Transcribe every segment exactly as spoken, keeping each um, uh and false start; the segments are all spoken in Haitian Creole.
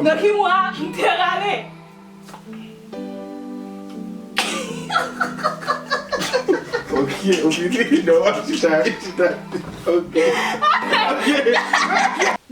Nan ki mwa m te rale? Ok, ok, non, chita, chita. Ok. Ok.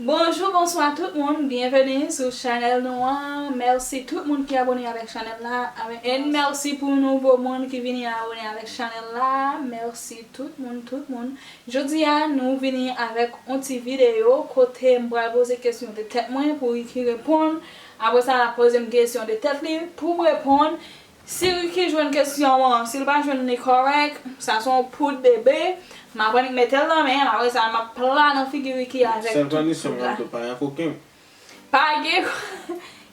Bonjou, bonswa tout moun, byenveni sou chanèl nou an. Mèsi tout moun ki abone avèk chanèl la, avèk, and mèsi pou nouvo moun ki vini abone avèk chanèl la. Mèsi tout moun, tout moun. Jodi a, nou vini avèk yon ti videyo kote m pral poze kesyon de tèt mwen pou Ricky reponn. Apre sa, l ap poze m kesyon de tèt li pou m reponn. Si Ricky jwenn kesyon an, si l pa jwenn li kòrèk, sa se yon poud bebe. M ap annik mete l nan men l, apre sa, m ap pla nan figi Ricky avèk tout poud la. Sèl kondisyon m ap tou pa gen koken. Pa gen,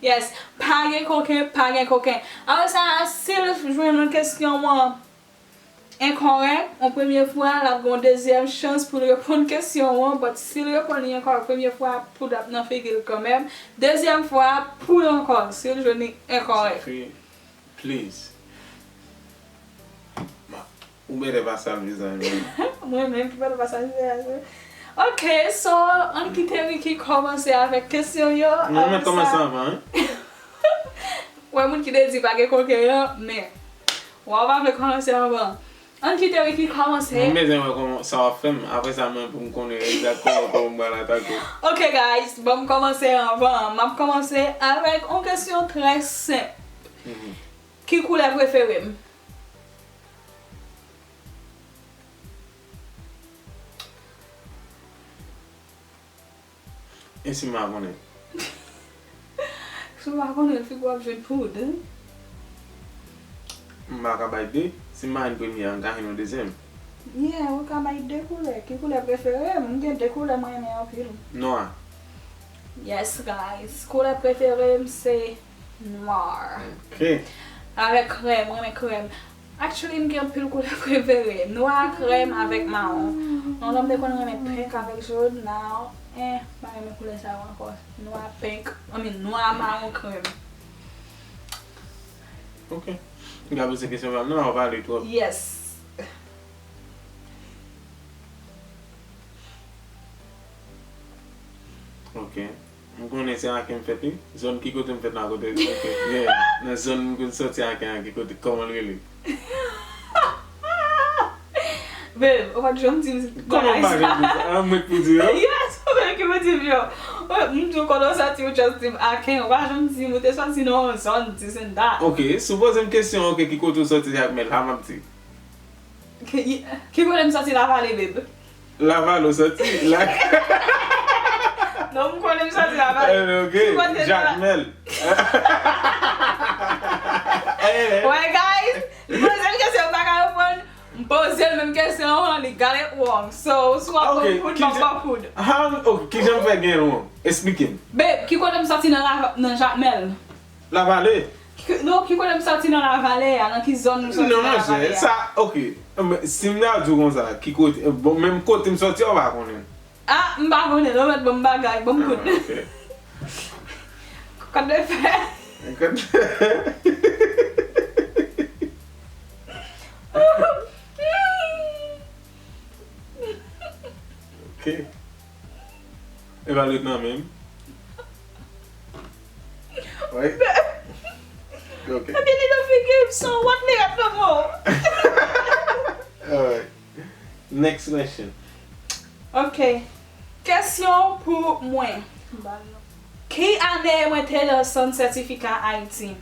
yes, pa gen koken, pa gen koken. Apre sa, si l jwenn kesyon an, enkòrèk, yon premye fwa, l ap gen yon dezyèm chans pou l reponn kesyon an, but si l reponn li enkòrèk premye fwa, poud ap nan figi l kanmenm. Dezyèm fwa, poud ankò, si l jwenn li enkòrèk. Sophie, please. Ma, ou better pa sa, mezanmi. Mwen menm ki better pa sa, mezanmi. Ok, so, ann kite Ricky kòmanse avèk kesyon yo. Non, men kòmanse anvan, hein? Wè, moun ki te di pa gen koken an, men. Wè, w pa vle kòmanse anvan. Ann kite Ricky kòmanse. Mwen bezwen wè kòman sa w ap fè m. Apre sa, mwen pou m konnen egzakteman kòman m pral atake w. Ok, guys, ban m kòmanse anvan. M ap kòmanse avèk yon kesyon trè senp. Mhm. Ki koulè prefere m? E si m pa konnen? Si w pa konnen, figi w ap jwenn poud. M pa ka bay de. Si m pa jwenn premye a, m ka jwenn yon dezyèm. Yeah, ou ka bay de koulè. Ki koulè prefere m? M gen de koulè mwen renmen anpil. Nwa. Yes, guys. Koulè prefere m se nwa. Ok. Avèk krèm, mwen renmen krèm. Actually, m gen anpil koulè prefere. Nwa, krèm avèk mawon. Yon lè m te konn renmen pink avèk jòn, now, eh, m pa renmen koulè sa yo ankò. Nwa, pink, I mean, nwa, mawon, krèm. Ok. M ka poze kesyon pa m nan, ou pale twòp. Yes. Ok. M konnen se Aken m fèt, wi. Zòn ki kote m fèt la, kote, ok, yeah. Nan zòn m konn sòti Aken an, ki kote, kòman l rele? Babe, ou pa t janm di m. Kòman m pa janm di sa? Ah, mwen k pou di yo? Yes, ou menm ki pou di m yo. Ou, m di w kote w sòti, ou just di m Aken. Ou pa janm di m ou te sòti nan yon zòn, this and that. Ok, si w poze m kesyon, ok, ki kote w sòti Jakmèl, sa m ap di. Ki, ki kote m sòti Lavale, babe? Lavale ou sòti? La... Non, m konnen m sòti Lavale. Eh, ok. Ki kote Jakmèl. Eh. Wè, guys, li poze m kesyon, m pa ka reponn. M poze l menm kesyon an, li got it wrong. So, si w ap ban m poud, ban m poud. How, ok, kijan m fè gen wrong? Esplike m. Babe, ki kote m sòti nan Lava-, nan Jakmèl? Lavale. Ki, non, ki kote m sòti nan Lavale a, nan ki zòn nou sòti nan Lavale a? Non, monchè, sa, ok. Men, si m ta di w konsa, ki kote, bon, menm kote m sòti a, ou pa konnen. Ah, m pa konnen, non, mèt ban m bagay, ban m kout. Ah, ok. Kot de fè. Kot de fè. Ok. E pa lòt nan menm. Wi. Ok. Ebyen, li nan figi m, so what, li ret nan men w? Alright. Next question. Ok. Kesyon pou mwen. Ki ane mwen te desann sètifika Ayiti?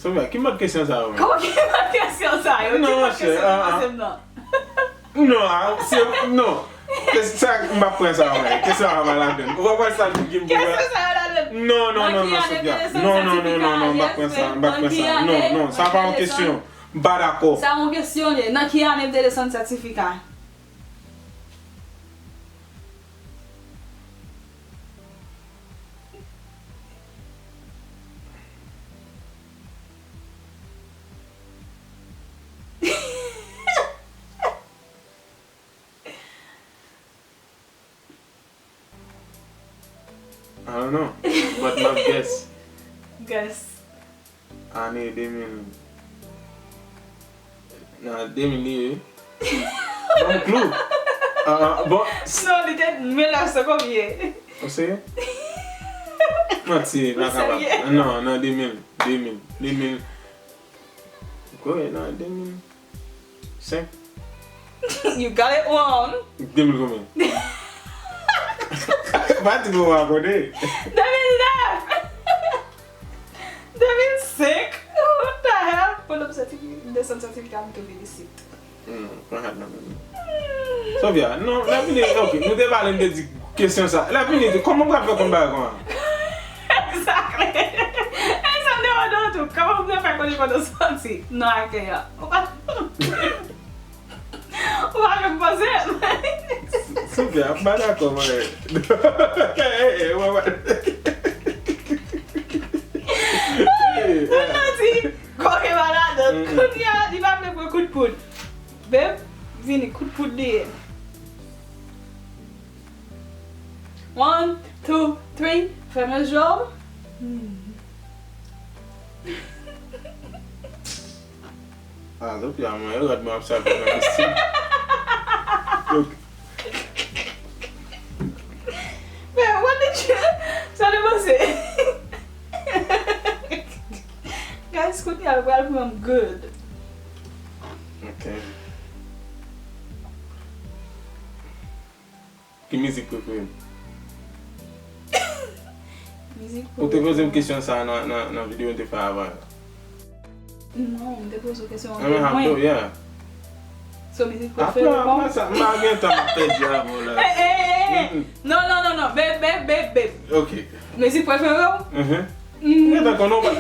Sofia, ki mòd kesyon sa yo menm? Kòman ki mòd kesyon sa yo? Non, monchè, ah, ah. Ki mòd kesyon sa yo? Non, ah, se, non. Kes-, sa, m p ap pran sa, wè. Kesyon sa pa ladann. Ou pa pran sa pou gen pou... Kesyon sa yo ladann. Non, non, non, non, Sofia. Non, non, non, non, non, m p ap pran sa, m p ap pran sa. Non, non, sa pa yon kesyon. M pa dakò. Sa yon kesyon li ye. Nan ki ane m te desann sètifika? I don't know, but m ap guess. Guess. Ane de mil. Nan de mil li ye. Ban m klou. Ah, ah, bon. Non, li te mil nèf san konbyen? Ou serye? Manti, pa kapab. Non, nan de mil, de mil, de mil. Kore nan de mil senk. You got it wrong. De mil konbyen? Pa di mwen pa konnen. De mil nèf. De mil senk. What the hell? Pou nou sètifika, desann sètifika, m tou vin isit. Non, pa hat nan men. Sofia, non, lè fini, ok, nou te pale, m te di kesyon sa. Lè fini, kòman m pral fè konn bagay konsa? Exactly. E sa m te mande w tou, kòman m te fè konnen kòman w santi nan akèy an? Ou pa, ou pa menm poze. Sofia, m pa dakò, mwen. Ou santi koke pa ladan. Kounye a, li pa vle pran kout poud. Babe, vini, kout poud li ye. One, two, three, fèmen je w. Ah, Sofia, mwen, yo rad mwen ap sal pou mwen vesti. Men, what did you, sa te panse? Guys, kounye a, l pral pran good. Ok. Ki mizik prefere m? Mizik prefere m. Ou te poze m kesyon sa nan, nan, nan videyo m te fè avan. Non, m te poze w kesyon an de mwen. Yeah. So, mizik prefere w? Apre, apre sa, m pa gen tan, m ap pèdi avè w la. Eh, eh, eh, eh. Non, non, non, non. Babe, babe, babe, babe. Ok. Mizik prefere w? Mhm. Mwen ta konnen w pa.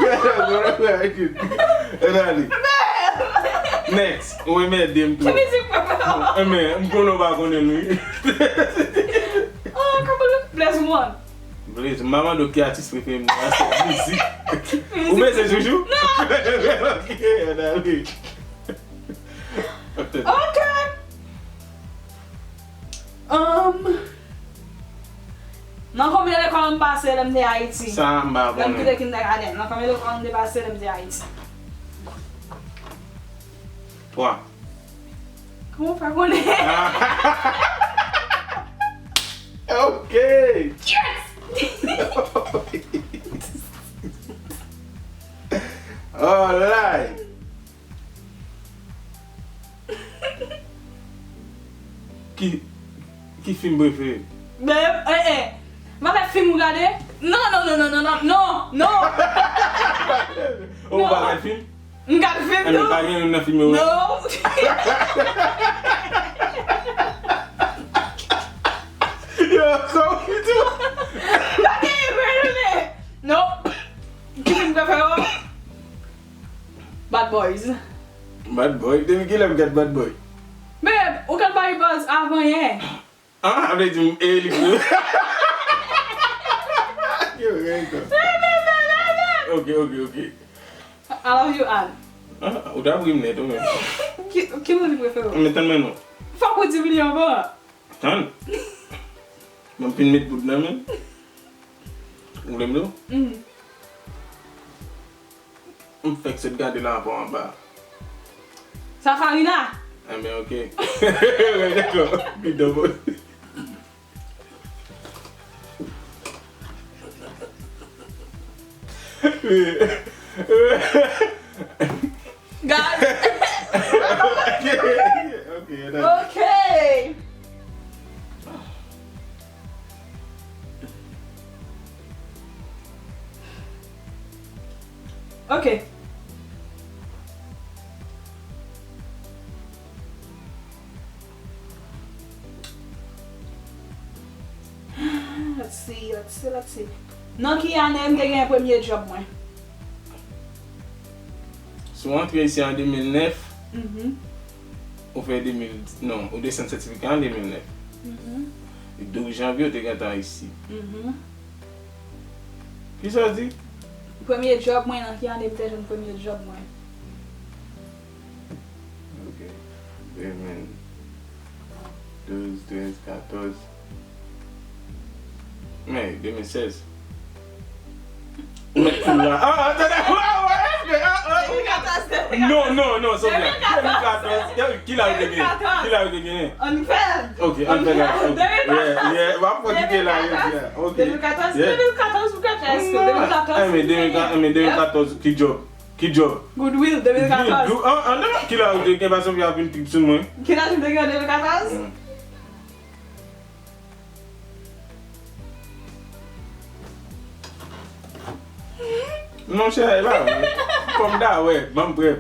Gade, gade, gade. Ann ale. Next. Ou enmède m tou. Ki mizik prefere w? Enben, m konnen w pa konnen l, wi. Oh, kòman l? Blaze One. Blaze, m pa mande w ki atis prefere m nan, se mizik. Ou bezwen joujou? Non. Ok, ann ale. Ok. Um, nan konbyen lekòl m pase lè m te Ayiti? Sa m pa konnen. Lè m kite kindergarten, nan konbyen lekòl m te pase lè m te Ayiti? Twa. Kòman w fè konnen? Ok. Yes! Alright. Ki, ki fim prefere? Men, eh, eh. M pa fè fim ou gade? Non, non, non. Ou pa gad fim? M gad fim tou. Anben, pa gen youn nan fim yo? Non. Yo, kòm tou. Pa gen youn nan. Non. Ki fim prefere w? Bad Boys. Bad Boy? Depi kilè m gad Bad Boy? Babe, ou konn Bad Boys avan yè. Ah, vle di m, e li pou. Yo, reyèl. Ok, ok, ok. I love you, Anne. Ah, ou ta ri m nèt, ou menm. Ki, ki mizik prefere w? Men tann mwen non. Fòk ou di m li avan. Tann. Mwen fin met bout nan men. Ou vle m di w? Mhm. M fèk sot gade l anba anba. Safarina! Enben, ok. Dakò. Bidon bon. Gad. Ok, ok, ok. Ok. Ok. Let's see, let's see, let's see. Nan ki ane m te gen premye djòb mwen? Si w antre isi an de mil nèf, mhm, ou fè de mil, non, ou desann sètifika an de mil nèf. Mhm. E douz janvye, ou te gentan isi. Mhm. Kisa w di? Premye djòb mwen, nan ki ane m te jwenn premye djòb mwen? Ok. De mil douz, trèz, katòz. Men, de mil sèz. Ou mèt kou la. Ah, ah, tande, ah, ah, respè, ah, ah, ou ka pase. Non, non, non, Sofia. De mil katòz. De mil katòz. Ki laj ou te genyen? Ki laj ou te genyen? Ann fè. Ok, ann fè laj. De mil katòz. Yeah, yeah. W ap fò kite la, yeah, yeah. Ok. De mil katòz, yeah. De mil katòz, pou kèt èske? De mil katòz. Eh, men de mil katòz, eh, men de mil katòz, ki djòb? Ki djòb? Goodwill, de mil katòz. An, an, non, ki laj ou te genyen? Paske Sofia ap vin trip sou mwen. Ki laj ou te genyen an de mil katòz? Mm. Monchè, e pa vre. Fò m ta wè, ban m prèv.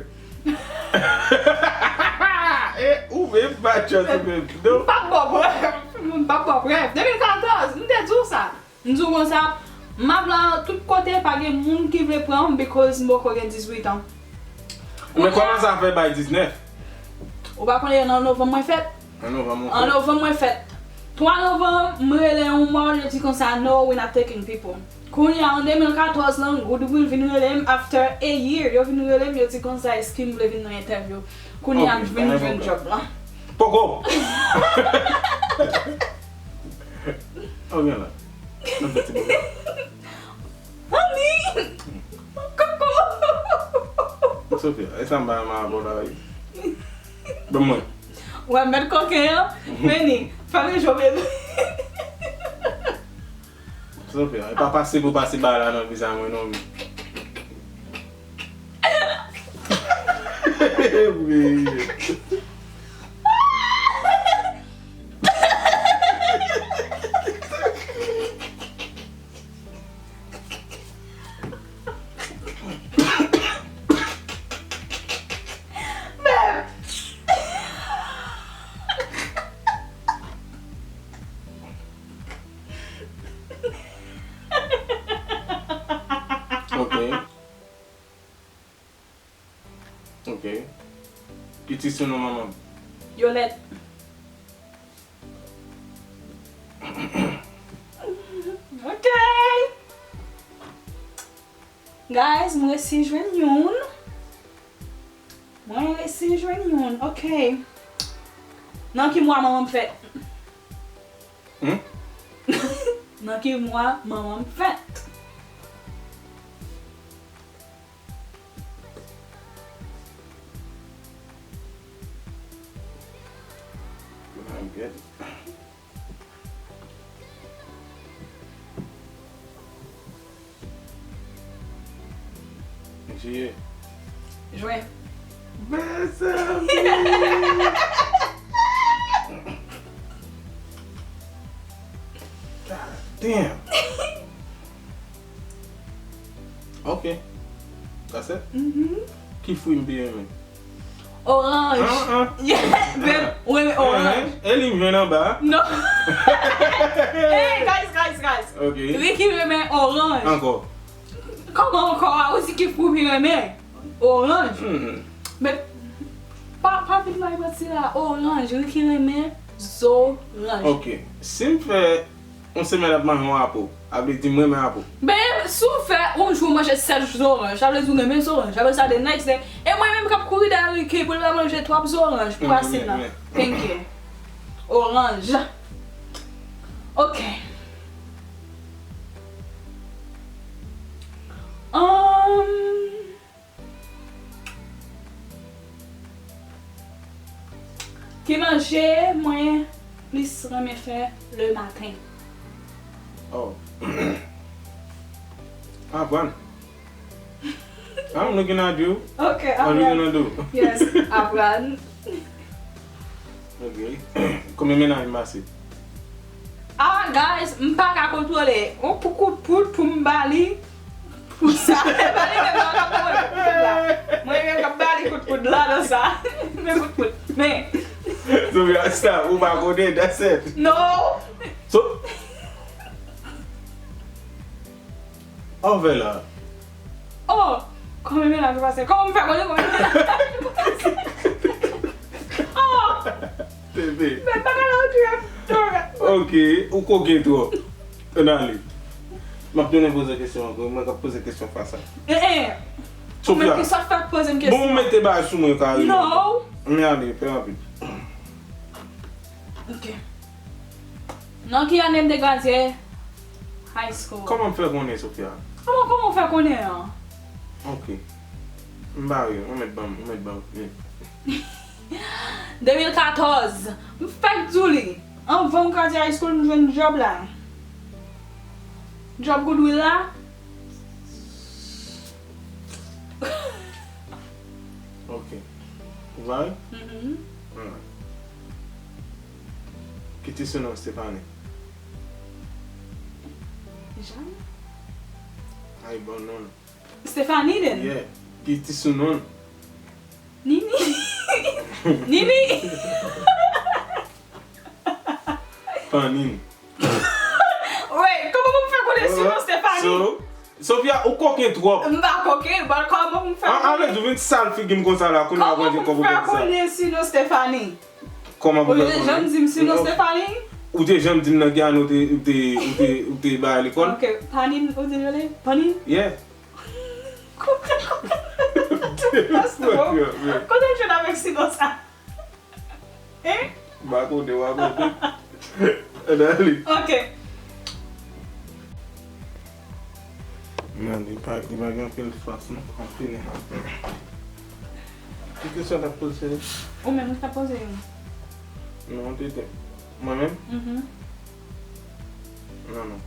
E, ou menm, pa chans ou menm. Non. M p ap ba w prèv. M p ap ba w prèv. De mil katòz, m te di w sa. M di w konsa, m ap la tout kote, pa gen moun ki vle pran m because m poko gen dizuit an. Men kòman sa fè bay diznèf? Ou pa konnen nan novanm mwen fèt? An novanm ou fèt. An novanm mwen fèt. Twa novanm, m rele yon mò, yo di konsa, "No, we not taking people." Kounye a, an de mil katòz lan, Goodwill vin rele m, after a year, yo vin rele m, yo di konsa, "Èske m vle vin nan entèvyou?" Kounye a, m vin jwenn djòb lan. Poko! Ok, la. Honey! Koko! Sofia, e sa m pa renmen avè w la, wi. Ban mwen. Ou wè mèt koken an? Vini, fè m rejwe bebe. Sofia, e pa pase pou pase ba la nan vi sa mwen non. Wi. Ok. Ok. Ki ti sou non manman m? Yolette. Ok. Guys, mwen resi jwenn youn. Mwen resi jwenn youn. Ok. Nan ki mwa manman m fèt? Hmm? Nan ki mwa manman m fèt? Jiyè. Jwen. Mezanmi! God damn! Ok. That's it? Mhm. Ki fwi m pi renmen? Oranj. Ah, ah. Yeah, babe, ou renmen oranj? Eh, eh, e li m jwenn anba. Non. Hey, guys, guys, guys. Ok. Ricky renmen oranj. Ankò. Kòman ankò a? Ou di ki fwi m renmen? Oranj. Hmm. Men, pa, pa vin bay manti la. Oranj, Ricky renmen zoranj. Ok. Si m fè yon semèn ap manje yon apo, a vle di m renmen apo. Ben, si w fè yon jou manje sèt zoranj, sa vle di w renmen zoranj. Apre sa, the next day, e mwen menm k ap kouri dèyè Ricky pou l pa manje twòp zoranj pou asid lan. Thank you. Oranj. Ok. Um, Ki manje mwen plis renmen fè le maten? Oh. Aprann. I'm looking at you. Ok, aprann. What you gonna do? Yes, aprann. Ok. Konbyen mennaj m pase? Ah, guys, m pa ka kontwole. On pou kout poud pou m ba li. Pou sa, e pa li menm nan k ap ba mwen kout poud la. Mwen menm k ap ba li kout poud la nan sa. Men kout poud. Men. Sofia, stop, ou pa konnen, that's it. No. So, Anvè la. Oh, konbyen mennaj ou pase? Kòman m fè konnen konbyen mennaj ou pase? Oh! Bebe. Men bagay la ou di a. Ok, ou koken twòp. Ann ale. M ap tounen poze kesyon ankò. Mwen k ap poze kesyon fas a. Eh, eh. Sofia. Ou menm ki sot fè poze m kesyon. Bon, ou mete bagay sou mwen, Karine. No. Men ale, fè rapid. Ok. Nan ki ane m te gradye high school? Kòman m fè konnen, Sofia? Kòman, kòman w fè konnen an? Ok. M bare, ou mèt ban m, ou mèt ban m. De mil katòz, m fèk di w li. Anvan m graduate high school, m jwenn djòb la. Djòb Goodwill la. Ok. Ou bare? Mhm. Alright. Ki ti sinon Stephanie? Jan? Ay, bon non. Stephanie then? Yeah. Ki ti sinon? Nini. Nini. Panin. Wait, kòman pou m fè konnen sinon Stephanie? So, Sofia, ou koken twòp. M pa koken, but kòman pou m fè konnen? An vle di, ou vin sal figi m konsa la, kounye a w ap di kòman pou m fè sa. Kòman pou m fè konnen sinon Stephanie? Kòman pou fè konnen? Ou te janm di m sinon Stephanie? Ou te janm di m nan Guyane ou te, ou te, ou te, ou te bay lekòl? Ok, Panin, ou di l rele? Panin? Yeah. Kote, kote, kote, kote, kote m jwenn avèk sinon sa? Hein? M pa konnen, w a konnen. Ann ale. Ok. Non, li pa, li pa gen anpil fòs non. Anpil. Ki kesyon w t ap poze? Ou menm, ou t ap poze yo. Non, te te. Mwen menm? Mhm. Non, non.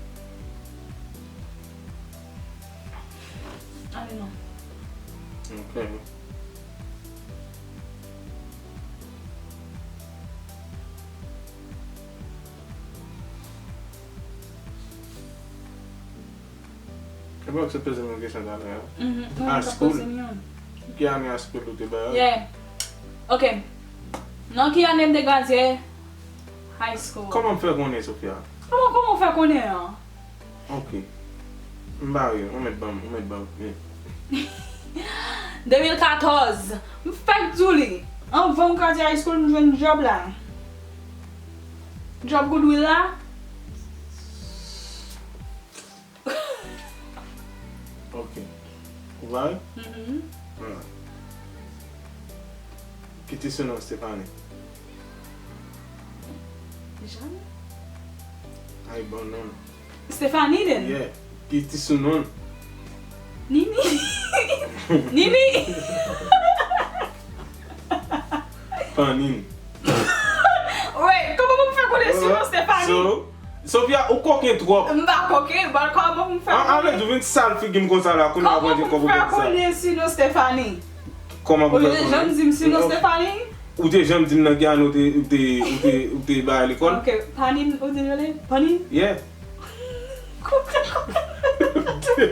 Ale non. Ok. E pa w ki sot poze m yon kesyon talè a? Mhm. High school. Ki ane high school ou te bay? Yeah. Ok. Nan ki ane m te gradye high school? Kòman m fè konnen, Sofia? Kòman, kòman w fè konnen an? Ok. M bare, ou mèt ban m, ou mèt ban m. De mil katòz, m fèk di w li. Anvan m gradye high school, m jwenn djòb la. Djòb Goodwill la. Ok. Ou bare? Mhm. Ki ti sinon Stephanie? Jan? Ay, bon non. Stephanie then? Yeah. Ki ti sinon? Nini. Nini. Panin. Wait, kòman pou m fè konnen sinon Stephanie? So, Sofia, ou koken twòp. M pa koken, but kòman pou m fè konnen? An vle di, ou vin sal figi m konsa la, kounye a w ap di kòman pou m fè sa. Kòman pou m fè konnen sinon Stephanie? Kòman pou fè konnen? Ou te janm di m sinon Stephanie? Ou te janm di m nan Guyane ou te, ou te, ou te, ou te bay lekòl? Ok, Panin, ou di l rele? Panin? Yeah. Kote, kote, kote,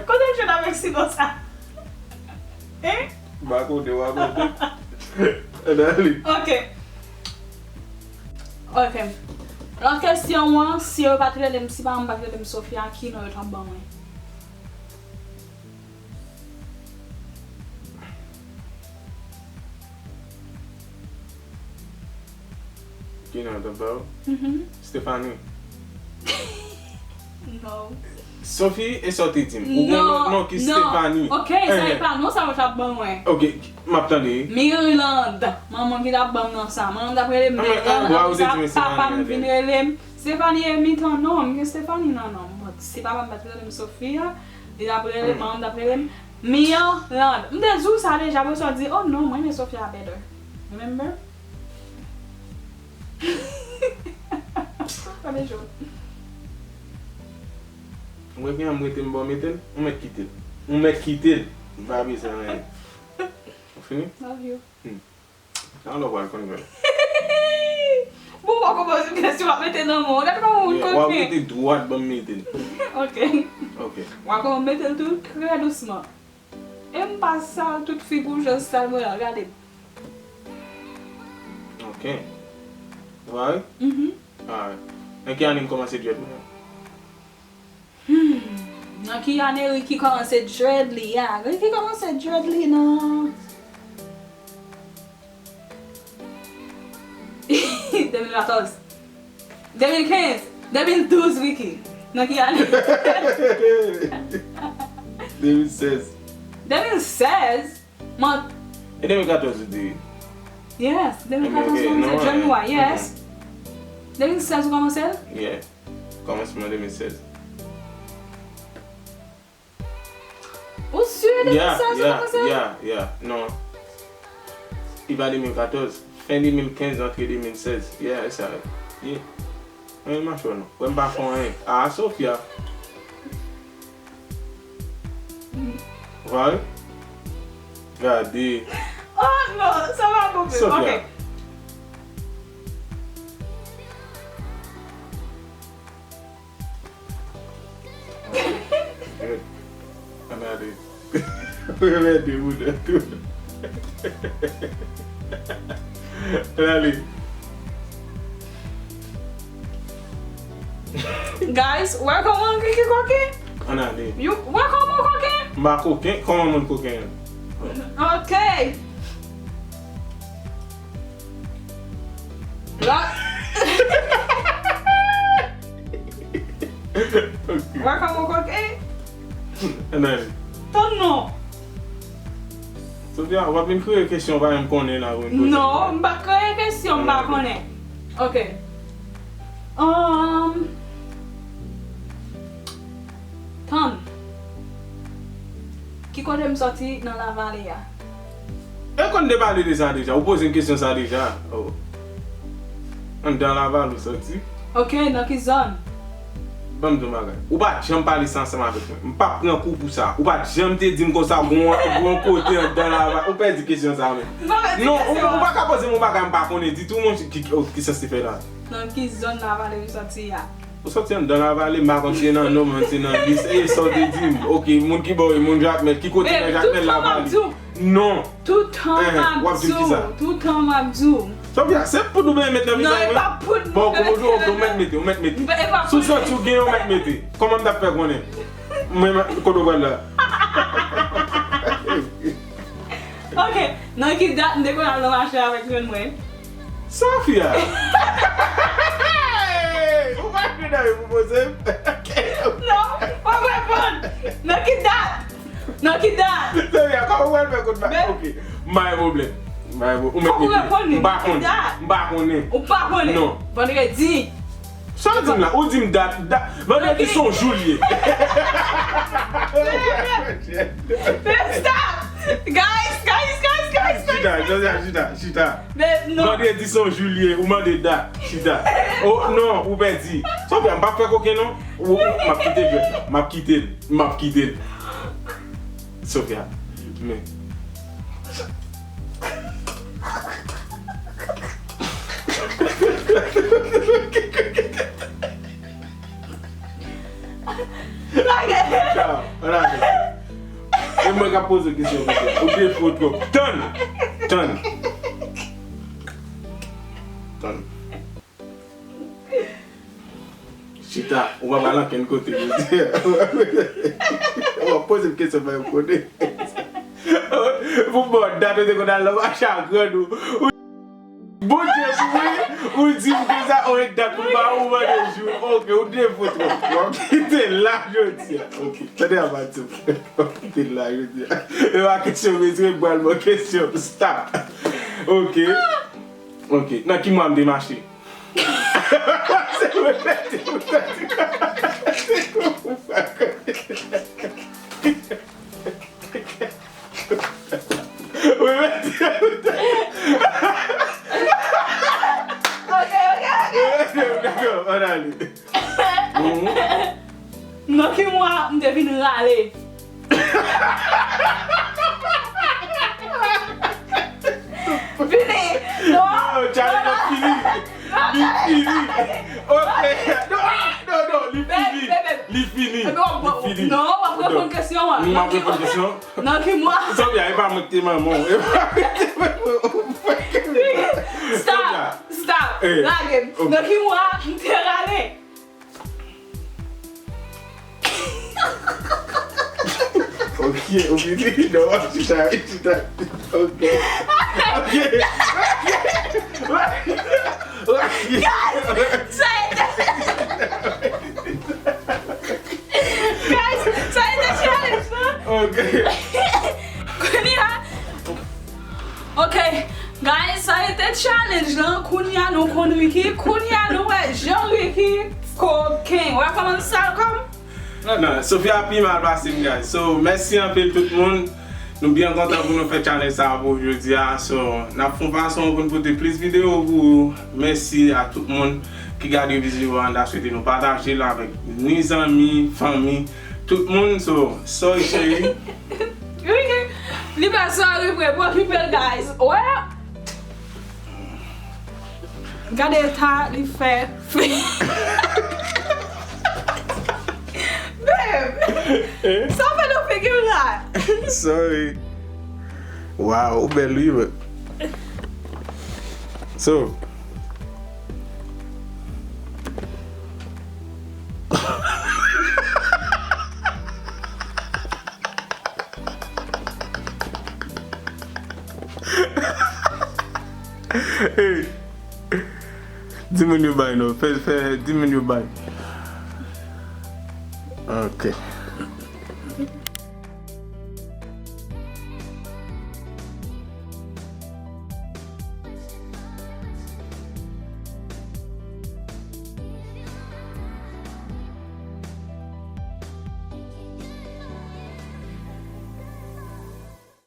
kote m jwenn avèk sinon sa? Hein? M pa konnen, w a konnen. Ann ale. Ok. Ok. Lòt kesyon an, si yo pa t rele m, si paran m pa t rele m Sofia, ki non yo t ap ban mwen? Ki non yo t ap ba w? Stephanie. Non. Sophie, e sa w te di m? Ou gen yon lòt non ki Stephanie. Ok, sa e pa non sa yo t ap ban mwen. Ok, m ap tande. Mirlande. Manman ki t ap ban m non sa. Manman m t ap rele m Mirlande. Apre sa, papa m vin rele m Stephanie e mitan non. M gen Stephanie nan non m. But si papa m pa t rele m Sophia, li t ap rele, manman m t ap rele m Mirlande. M te di w sa deja, apre sa w di, oh non, mwen renmen Sophia better. Remember? Tande jòl. Ou wè kijan m rete m ba w mete l? Ou mèt kite l. Ou mèt kite l. M pa bezwen anyen. Ou fini? Love you. Nan lò pral konn jwenn. Bon, w a kòmanse kesyon w ap mete nan men w. Gade kòman moun konn fè. W ap rete dwat ban m mete l. Ok. Ok. W a kòmanse mete l tou trè dousman. E m pa sal tout figi w jan sal mwen an, gade m. Ok. Ou pare? Mhm. Alright. Nan ki ane m kòmanse dread mwen? Hmm. Nan ki ane Ricky kòmanse dread li a? Ricky kòmanse dread li nan de mil katòz. De mil kenz. De mil douz, Ricky. Nan ki ane? De mil sèz. De mil sèz? Mwen. E de mil katòz ou di? Yes, de mil katòz mwen kòmanse dread mwen, yes. De mil sèz ou kòmanse l? Yeah. Kòmansman de mil sèz. Ou si? Yeah, yeah, yeah, yeah. Non. Li pa de mil katòz. Fen de mil kenz, antre de mil sèz. Yeah, e sa. Yeah. Mwen mache non. Wè m pa fè anyen. Ah, Sofia. Vay. Gade. Oh non, sa pa bon menm. Sofia. Ok. Ann ale. Remède moun nan tou. Ann ale. Guys, wè kòman Kiki koken? Ann ale. You, wè kòman koken? M pa koken, kòman moun koken an? Ok. La. Ok. Wè kòman koken? Ann ale. Tann non. Sofia, w ap vin kreye kesyon w pa menm konnen la pou vin poze. Non, m pa kreye kesyon m pa konnen. Ok. Um, tann. Ki kote m sòti nan lavale a? E konn te pale de sa deja, ou poze m kesyon sa deja. Oh. Anndan Laval ou sòti? Ok, nan ki zòn? Ban m di w bagay. Ou pa t janm pale sa ansanm avèk mwen. M p ap pran kou pou sa. Ou pa t janm te di m konsa, gon, gon kote anndan Laval. Ou pèdi kesyon sa menm. Non, ou, ou pa ka poze m yon bagay m pa konnen ditou, monchè, ki, ki, ki sa se fè la? Nan ki zòn Laval ou sòti a? Ou sòti anndan Lavale, m pa konn si se nan Nò, si se nan Lis, e sa w te di m. Ok, moun ki bò, e moun Jakmèl, ki kote nan Jakmèl Lavale? Non. Toutan m ap di w, toutan m ap di w. Sofia, se poud ou benyen met nan vizaj mwen? Non, e pa poud. Bon, kòm ou di, ok, ou mèt mete, ou mèt mete. Si w santi w genyen, ou mèt mete. Kòman m t ap fè konnen? Mwen, kote w pral la? Ok, nan ki dat m te konn al nan mache avèk grann mwen? Sofia! Ou pa jwe nan yo pou poze m? Non, w ap reponn. Nan ki dat? Nan ki dat? Sofia, kòman w pral fè konn ba? Ok, m pa gen pwoblèm. M pa gen pwoblèm. Ou mèt mete. Fòk ou reponn li. M pa konnen. M pa konnen. Ou pa konnen? Non. Vandredi. Sa w di m la? Ou di m dat, dat, vandredi se yon jou l ye. Babe, stop! Guys, guys, guys, guys, guys, chita, guys. Chita, chita, chita. Babe, non. Vandredi se yon jou l ye, ou mande dat, chita. Oh, non, ou pèdi. Sofia, m p ap fè koken non. Ou, ou, m ap kite jwèt la. M ap kite l. M ap kite l. Sofia, men. Lage! Chita, ann ale. E mwen k ap poze kesyon konsa. Ou defo twòp. Tann! Tann! Tann! Chita, ou pa pral ankenn kote jodi a. Ou ap poze m kesyon, fè m konnen. Pou bon dat ou te konn al nan mache a grann ou. Bondye pou mwen, ou di m konsa, ou e dat pou ba ou mande jou. Ok, ou defo twòp. W ap kite l la jodi a. Ok, tande a, Matip. W ap kite l la jodi a. E pa kesyon, mesye, m pral ban kesyon. Stop. Ok. Ok. Nan ki mwa m te mache? Se mwen pèdi pou tande. Ou mèt. Ok, ok, ok. Ou mèt, dakò, ann ale. Nan ki mwa m te vin rale? Fini! Non! Non, challenge la fini! Li fini! Ok! Non, non, non, li fini! Li fini! Li fini! Non, w ap reponn kesyon an. M ap reponn kesyon? Nan ki mwa? Sofia, e pa mwen ki te manman w. E pa mwen ki te manman w. Stop! Stop! Lage m. Nan ki mwa m te rale? Ok, ou vini, non, w ap chita, chita. Ok. Ok. Ok. Ok. Guys, sa a été, guys, sa a été challenge lan. Ok. Kounye a, ok, guys, sa a été challenge lan. Kounye a nou konn Ricky. Kounye a nou wè jan Ricky koken. Wè kòman l sal kò m? Non, Sofia pi mal pase m, guys. So, mèsi anpil tout moun. Nou byen kontan pou nou fè challenge sa a pou jodi a. So, n ap fè yon fason pou n pote plis videyo pou ou. Mèsi a tout moun ki gade videyo a. N ta swete nou pataje l avèk ni zanmi, fanmi, tout moun. So, sorry cheri. Wi, li pa sorry vre, pou okipe l, guys. Wè. Gade eta li fè. Babe, sa w fè nan figi m la? Sorry. Wow, ou bèl wi, man. So, hey. Di moun yo bay non. Fè, fè, di moun yo bay. Ok.